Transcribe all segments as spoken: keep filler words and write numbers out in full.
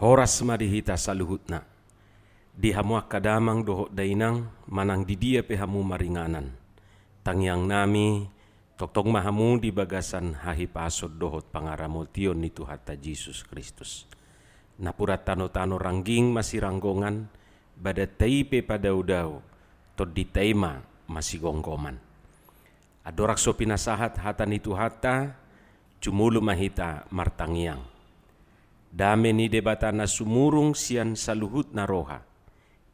Horas ma di hita saluhutna. Di hamu angka damang dohot dainang, manang di dia pe hamu maringanan, tangiangnami, tongtong ma hamu di bagasan hahipason dohot pangaramotion ni Tuhanta Jesus Kristus. Napuran tanotano rangging masiranggongan, badanta i pe padaodao, tondinta i ma masigomgoman. Andorang so pinasahat hata ni Tuhanta, jumolo ma hita martangiang. Dame ni Debata na sumurung sian saluhutna roha,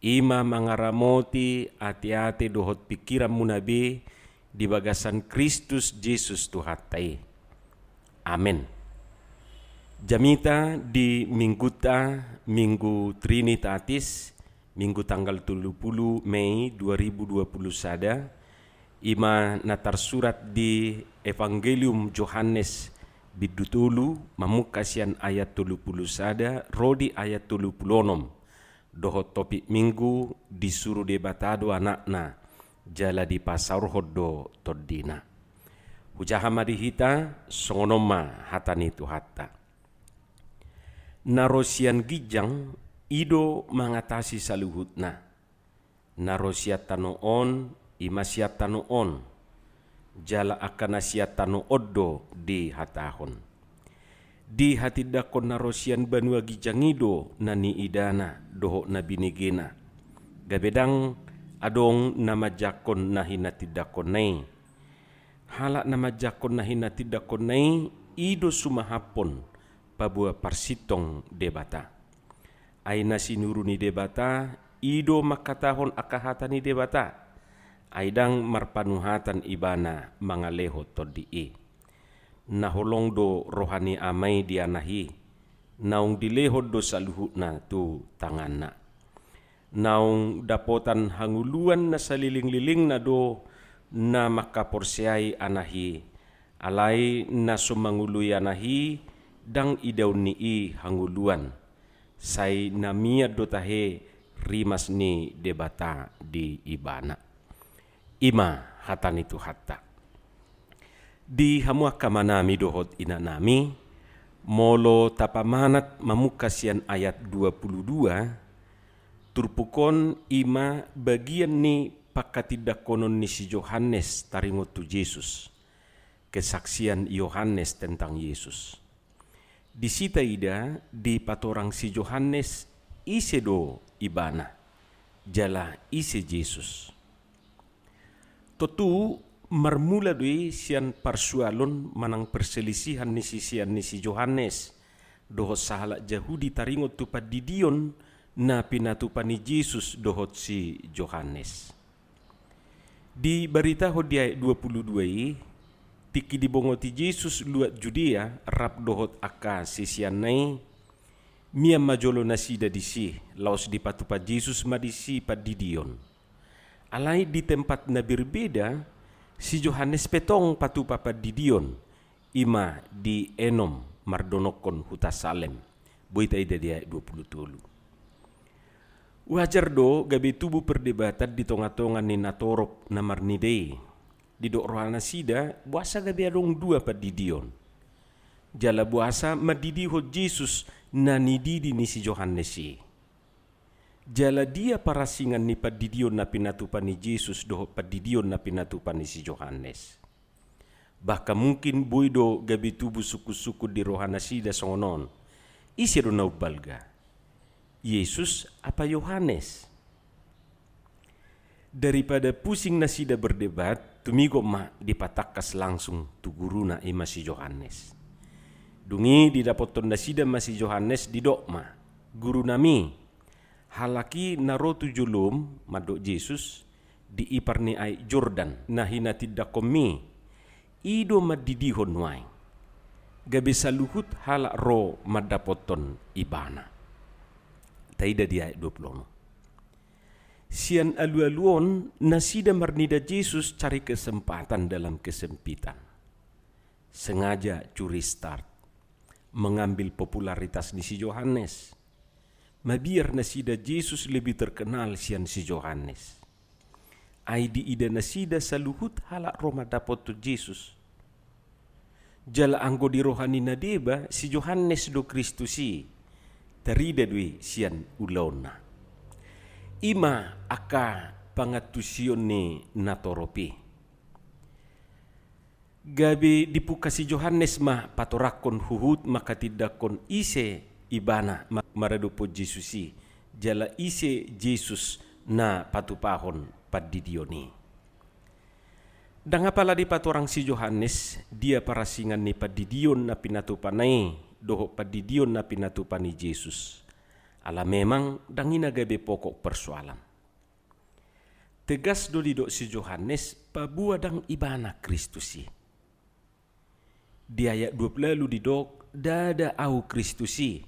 i ma mangaramoti ateate dohot pingkiranmuna be di bagasan Kristus Jesus Tuhanta i. Amen. Jamita di Mingguta, Minggu Trinitatis, Minggu tanggal tolu pulu Mei dua ribu dua pulu sada, i ma na tarsurat di Evangelium Johannes bindu tolu, mamungka sian ayat tolu pulu sada ro di ayat tolu pulu onom, dohot topik Minggu: Disuru Debata do Anakna, jala dipasaorhon do Tondina. Hujaha ma di hita, songon on ma hata ni Tuhanta. Na ro sian ginjang, i do mangatasi saluhutna. Na ro sian tano on, i ma sian tano on. Jala angka na sian tano on do dihatahon. Dihatindangkon na ro sian banua ginjang i do na niidana dohot na binegena. Gabe ndang adong na manjangkon na hinatindangkonna i. Halak na manjangkon na hinatindangkonna i, i do sumahaphon paboa parsintong Debata. Ai na sinuru ni Debata, i do mangkatahon angka hata ni Debata. Ai ndang marpanuhatan ibana mangalehon Tondi i. Na holong do roha ni Ama i di Anak i, naung dilehon do saluhutna tu tanganna. Naung dapotan hangoluan na salelenglelengna do na mangkaporseai Anak i, alai na so mangoloi Anak i, ndang idaon ni i hangoluan. Sai na mian do tahe rimas ni Debata di ibana. I ma hata ni Tuhanta. Di hamu angka amanami dohot inanami, molo tapamanat mamungka sian ayat dua pulu dua, turpuk on i ma bagian ni pangkatindangkonon ni si Johannes taringot tu Jesus, kesaksian Yohanes tentang Yesus. Disi taida dipatorang si Johannes ise do ibana, jala ise Jesus. Tontu marmula do i sian parsualon manang perselisihan ni sisean ni si Johannes dohot sahalak Jahudi taringot tu pandidion na pinatupa ni Jesus dohot si Johannes. Dibaritahon di ayat dua pulu dua i, tingki dibongoti Jesus luat Judea rap dohot angka siseanna i, mian ma jolo nasida disi, laos dipatupa Jesus ma disi pandidion. Alai di tempat na berbeda, si Johannes pe tong patupa pandidion, i ma di Enom mardonokkon huta Salem. Boi taida di ayat dua pulu tolu. Wajar do gabe tubu perdebatan di tongatonga ni natorop na marnida i. Didok rohanasida, boasa gabe adong dua pandidion. Jala boasa mandidihon Jesus na nididi ni si Johannes i. Jala dia parasingan ni pandidion na pinatupa ni Jesus dohot pandidion na pinatupa ni si Johannes. Bahkan mungkin boi do gabe tubu sungkunsungkun di rohanasida songon on. Ise do na umbalga? Jesus apa Yohanes? Daripada pusing nasida berdebat, tumigot ma dipatangkas langsung tu guruna i ma si Johannes. Dung i didapothon nasida ma si Johannes, didok ma, "Gurunami, halak i na ro tu jolom," mandok Jesus, "di ipar ni aek Jordan na hinatindangkonmi, i do mandidihon nuaeng. Gabe saluhut halak ro mandapothon ibana." Taida di ayat dua pulu onom. Sian alualu on nasida marnida Jesus cari kesempatan dalam kesempitan. Sengaja curi start, mengambil popularitas ni si Johannes. Mabiar nasida Jesus lebih terkenal sian si Johannes. Ai diida nasida saluhut halak ro mandapothon Jesus. Jala anggo di roha ni na deba, si Johannes do Kristus i. tarida do i sian ulaonna. I ma angka pangantusion ni natorop i. Gabe dipungka si Johannes ma patorangkon huhut manghatindanghon ise ibana ma-, maradophon Jesus i, jala ise Jesus na patupahon pandidion i. Ndang apala dipatorang si Johannes dia parasingan ni pandidion na pinatupana i dohot pandidion na pinatupa ni Jesus. Ala memang ndang i na gabe pokok persoalan. Tegas do didok si Johannes paboa ndang ibana Kristus i. Di ayat dua pulu ualu didok, ndada ahu Kristus i,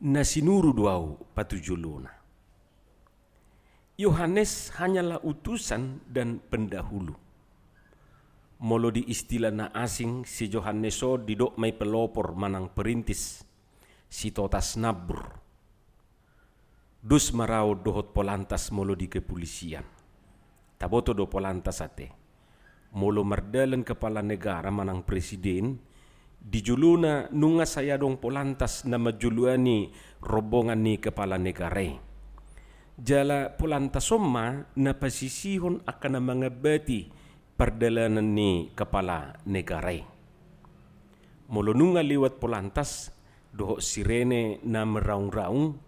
na sinuru do ahu patujolona. Yohanes hanyalah utusan dan pendahulu. Molo di istilah na asing, si Johannes on didok ma i pelopor manang perintis, sitotas nambur. Dos maraon dohot polantas molo di kepolisian. Taboto do polantas ate. Molo mardalan kepala negara manang presiden, di jolona nunga sai adong polantas na manjoloani rombongan ni kepala negara i. Jala polantas on ma na pasisihon angka na mangambati pardalanan ni kepala negara i. Molo nunga lewat polantas dohot sirene na meraung-raung,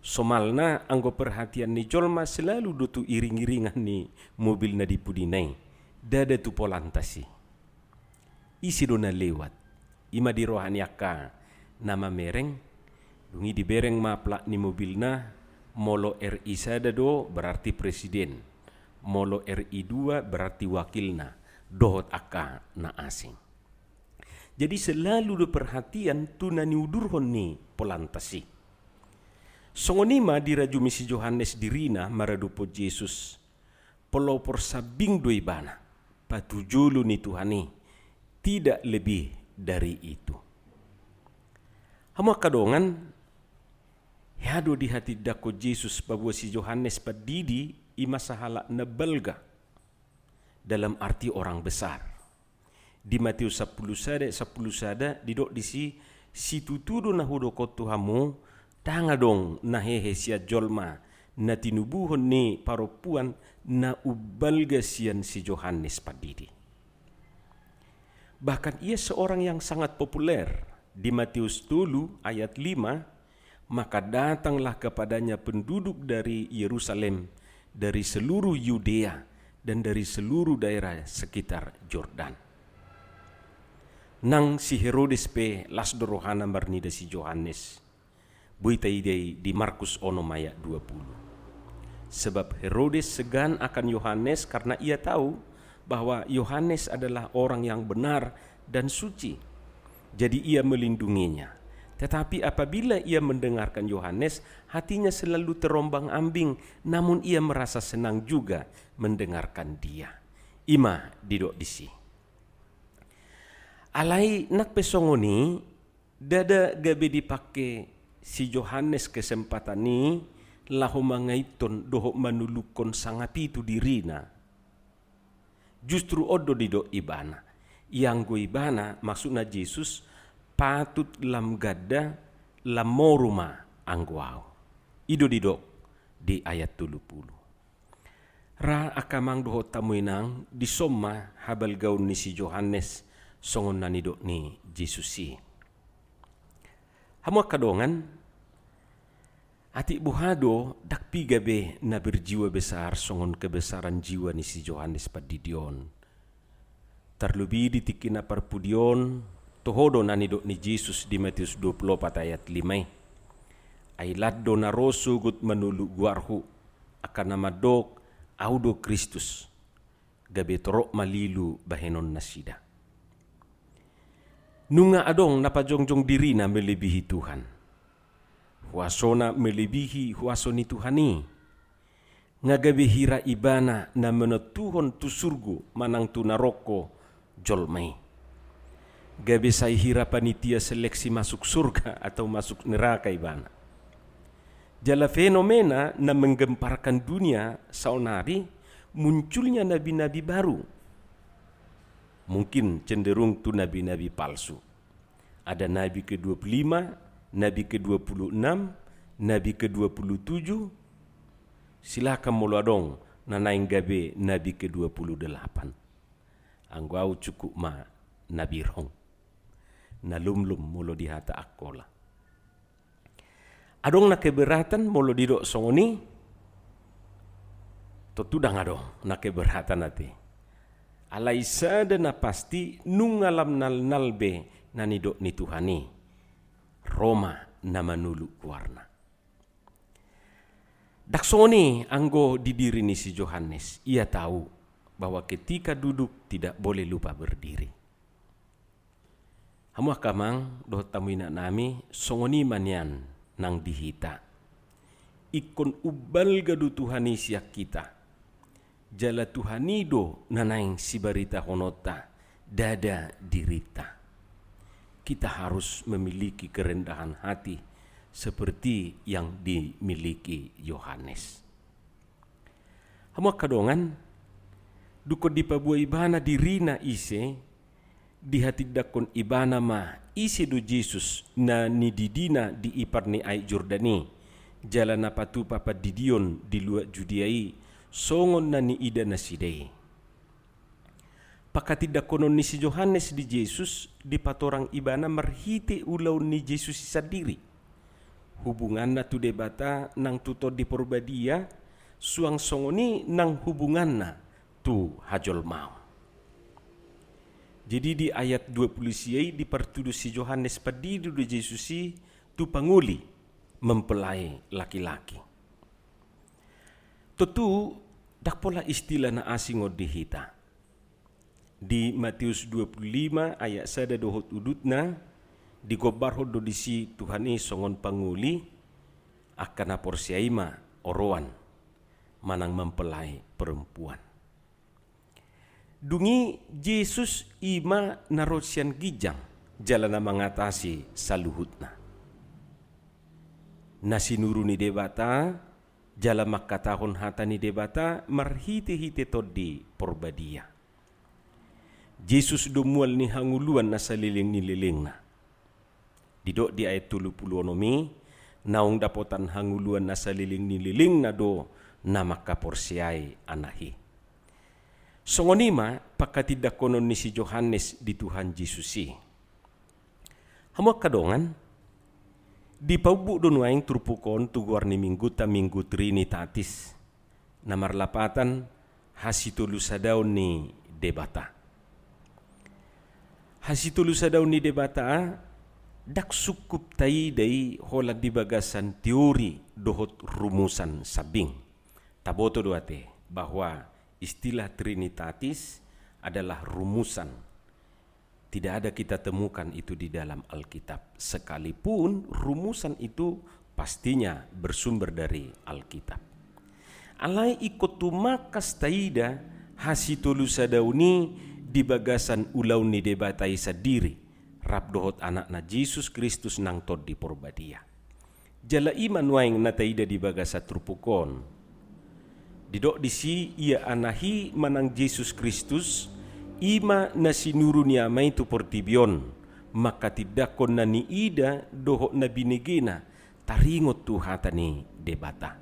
somalna anggo perhatian ni jolma selalu do tu iring-iringan ni mobil na di pudina i, ndada tu polantas i. Ise do na lewat? I ma di roha ni angka na mamereng, dung i dibereng ma plat ni mobilna, molo R I sada do berarti presiden, molo R I dua berarti wakilna, dohot angka na asing. Jadi selalu do perhatian tu na niudurhon ni polantas i. Songon i ma dirajumi si Johannes dirina maradophon Jesus. Pelopor sambing do ibana, patujolo ni Tuhan i, tidak lebih dari itu. Hamu angka dongan, hea do dihatindanghon Jesus paboa si Johannes Pandidi i ma sahalak na balga, dalam arti orang besar. Di Matius sampulu sada, sampulu sada, didok disi, situtu do na hudok on tu hamu, ndang adong na hehe sian jolma na tinubuhon ni parompuan na umbalga sian si Johannes Pandidi. Bahkan ia seorang yang sangat populer. Di Matius tolu ayat lima, maka datanglah kepadanya penduduk dari Yerusalem, dari seluruh Yudea, dan dari seluruh daerah sekitar Jordan. Nang si Herodes pe las do rohana marnida si Johannes. Boi taida i di Markus onom ayat dua pulu. Sebab Herodes segan akan Yohanes karena ia tahu bahwa Yohanes adalah orang yang benar dan suci. Jadi ia melindunginya. Tetapi apabila ia mendengarkan Yohanes, hatinya selalu terombang-ambing, namun ia merasa senang juga mendengarkan dia. I ma didok disi. Alai nang pe songon i, ndada gabe dipangke si Johannes kesempatan i laho mangaithon dohot manulukkon sangap i tu dirina. Justru on do didok ibana, ianggo ibana, maksudna Jesus, patut lam ganda, lam moru ma anggo ahu. I do didok di ayat tolu pulu. Ra angka amang dohot hamu inang, dison ma habalgaon ni si Johannes songon na nidok ni Jesus i. Hamu angka dongan, atik boha do ndang piga be na berjiwa besar songon kebesaran jiwa ni si Johannes Pandidi on. Tarlobi di tingki na parpudi on, toho do na nidok ni Jesus di Matius dua pulu opat ayat lima i. Ai lan do na ro sogot manoluk goarhu, angka na mandok, ahu do Kristus. Gabe torop malilu bahenon nasida. Nunga adong na pajongjong dirina melebihi Tuhan. Huasona melebihi huaso ni Tuhan i. Nga gabe hira ibana na manontuhon tu surgo manang tu naroko jolma i. Gabe sai hira panitia seleksi masuk surga atau masuk neraka ibana. Jala fenomena na menggemparkan dunia saonari munculnya nabi-nabi baru. Mungkin cenderung tu nabi-nabi palsu. Ada nabi kedua puluh lima, nabi kedua puluh enam, nabi kedua puluh tujuh, silakan molo adong na naeng gabe nabi kedua puluh delapan. Anggo au cukup ma na birong, na lumlum molo di hata Angkola. Adong na keberatan molo didok songon i? Tontu ndang adong na keberatan ate. Alai sada na pasti, nunga lam nalnal be na nidok ni Tuhan i, ro ma na manoluk goarna. Ndang songon i anggo di diri ni si Johannes, ia tahu bahwa ketika duduk tidak boleh lupa berdiri. Hamu angka amang dohot hamu inang nami, songon i ma nian nang di hita. Ingkon umbalga do Tuhan i sian hita. Jala Tuhan i do na naeng sibaritahononta, ndada dirinta. Kita harus memiliki kerendahan hati seperti yang dimiliki Yohanes. Hamu angka dongan, dungkon dipaboa ibana dirina ise, dihatindangkon ibana ma ise do Jesus na nididina di ipar ni Aek Jordan i, jala na patupa pandidion di luat Judea i, songon na niida nasida i. Panghatindangkonon ni si Johannes di Jesus dipatorang ibana marhite ulaon ni Jesus i sandiri. Hubunganna tu Debata nang tu Tondi Porbadia, suang songon i nang hubunganna tu hajolmaon. Jadi di ayat dua puluh sia i dipartudu si Johannes pandidi do Jesus i tu pangoli, mempelai laki-laki. Tontu ndang pola istilah na asing on di hita. Di Matius dua puluh lima ayat sada dohot udutna, digombarhon do disi Tuhan i songon pangoli, angka na porsea i ma oroan manang mempelai perempuan. Dung i Jesus i ma na ro sian ginjang jala na mangatasi saluhutna. Na sinuru ni Debata jala mangkatahon hata ni Debata marhite-hite Tondi Porbadia. Jesus do mual ni hangoluan na saleleng ni lelengna. Didok di ayat tolu puluh onom i, naung dapotan hangoluan na saleleng ni lelengna do na mangkaporseai Anak i. Songon i ma panghatindangkonon ni si Johannes di Tuhan Jesus i. Hamu angka dongan, dipaumbuk do nuaeng turpuk on tu goar ni mingguta, Minggu Trinitatis, na marlapatan hasitolusadaon ni Debata. Hasitolusadaon ni Debata ndang sungkup taida i holan di bagasan teori dohot rumusan sambing. Taboto do ate bahwa istilah Trinitatis adalah rumusan. Tidak ada kita temukan itu di dalam Alkitab, sekalipun rumusan itu pastinya bersumber dari Alkitab. Alai ingkon tumangkas taida hasitolusadaon i di bagasan ulaon ni Debata i sandiri, rap dohot Anakna Jesus Kristus nang Tondi Porbadia. Jala i ma nuaeng na taida di bagasan turpuk on. Didok disi ia Anak i manang Jesus Kristus, i ma na sinuru ni Ama i tu portibi on, mangkatindangkon na niida dohot na binegena, taringot tu hata ni Debata.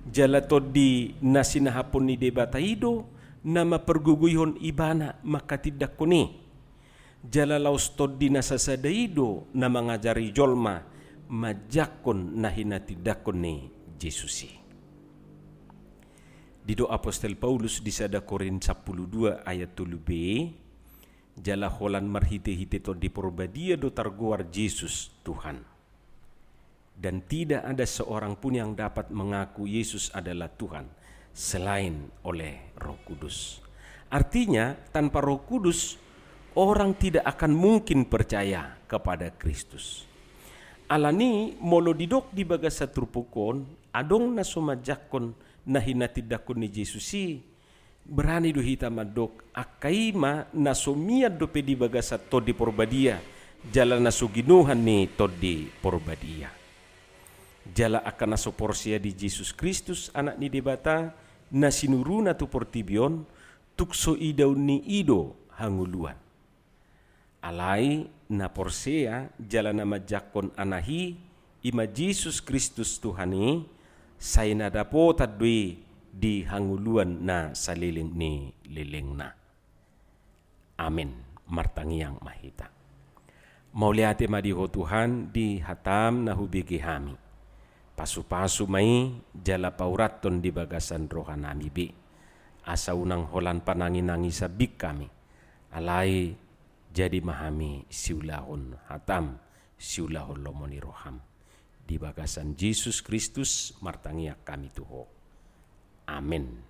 Jala Tondi na sinahaphon ni Debata i do na mampargogoihon ibana mangkatindangkon i. Jala laos Tondi na sasada i do na mangajari jolma manjangkon na hinatindangkon ni Jesus i. Didok apostel Paulus di sada Korint sampulu dua ayat tolu b, jala holan marhite-hite Tondi Porbadia do targoar Jesus Tuhan. Dan tidak ada seorang pun yang dapat mengaku Yesus adalah Tuhan selain oleh Roh Kudus. Artinya, tanpa Roh Kudus, orang tidak akan mungkin percaya kepada Kristus. Alani, molo didok di bagasan turpuk on, adong na so manjangkon na hinatindangkon ni Jesus i, berani do hita mandok angka i ma na so mian dope di bagasan Tondi Porbadia, jala na so ginohan ni Tondi Porbadia. Jala angka na so porsea di Jesus Kristus, Anak ni Debata, na sinuruna tu portibi on, tung so idaon ni i do hangoluan. Alai na porsea jala na manjangkon Anak i, i ma Jesus Kristus Tuhan i, sai na dapotan do i di hangoluan na saleleng ni lelengna. Amen. Martangiang ma hita. Mauliate ma di Ho Tuhan di hataM na hubege hami. Pasupasu ma i jala paurathon di bagasan rohanami be, asa unang holan pananginangi sambing hami. Alai jadi ma hami siulahon hataM, siulahon lomo ni rohaM. Di bagasan Jesus Kristus martangiang hami tu Ho. Amen.